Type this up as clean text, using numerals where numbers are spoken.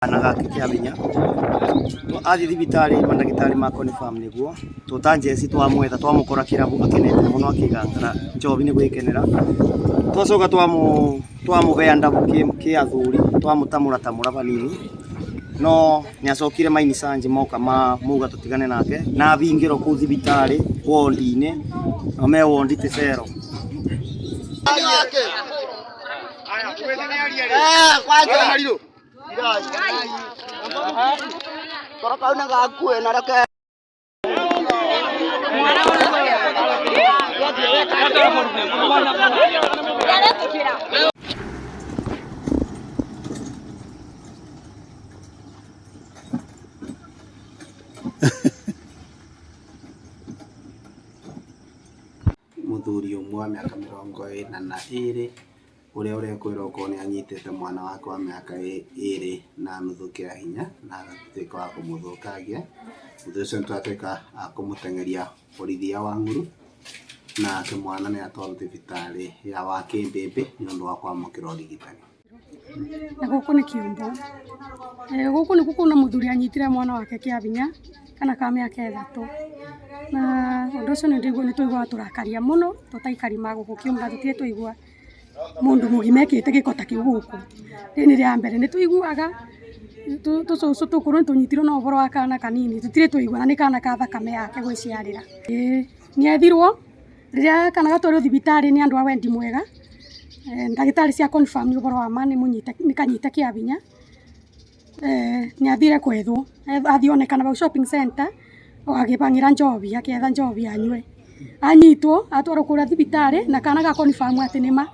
Kana gake kĩa hinya athiĩ thibitarĩ mandagĩtarĩ ma confirm nĩguo tũta njeci twamwetha twamũkora kĩrabu akenete mũno akĩgangara njohi nĩ gwĩkenera. Twacoka twamũbea ndabu kĩ athuri twamũtamũra tamũra vanini no nĩ acokire maini sanji moka ma muga tũtigane nake na abingĩrwo kũu thibitarĩ wondi-inĩ na me wondi ti cero. Mũthuri ũmwe wa mĩaka 42 ũrĩa ũrekwĩrwo okorwo nĩ anyitĩte mwana wake wa mĩaka 2.5 kĩa hinya na agatuĩka wa kũmũthũkangia. Mũthuri ũcio nĩ twatuĩka a kũmũteng'eria borithi ya Wang'uru, nake mwana nĩ atwarwo thibitarĩ ya Wakĩmbĩmbĩ nĩ ũndũ wa kwamũkĩra ũrigitani. Na gũkũ nĩ Kĩũmbũ. Gũkũ nĩkuo kwĩna mũthuri anyitire mwana wake kĩa hinya kana ka mĩaka 3. Na ũndũ ũcio nĩ tũiguaga tũrakaria mũno twĩ ta aikari ma gũkũ Kĩũmbũ na tũtirĩ twaigua mũndũ mũgima ekĩte gĩko ta kĩu gũkũ. Rĩrĩ nĩ rĩa mbere. Nĩ tũiguaga tũcũcũ tũkũrũ nĩ tũnyitirwo na ũhoro wa kana kanini tũtirĩ twaigua na nĩ kana ka thakame yake gwĩciarĩra. Ĩĩ nĩ ethirwo rĩrĩa kana gatwarirwo thibitarĩ nĩ andũ a wendi mwega, ndagĩtarĩ cia confirm nĩ ũhoro wa ma nĩ kanyite kĩa hinya. Nĩ athire kwethwo, athiĩ onekana hau shopping center o agĩbang'ĩra njohi akĩetha njohi anyue. Anyitwo atwarwo kũrĩa thibitarĩ na kana ga confirm atĩ nĩ ma.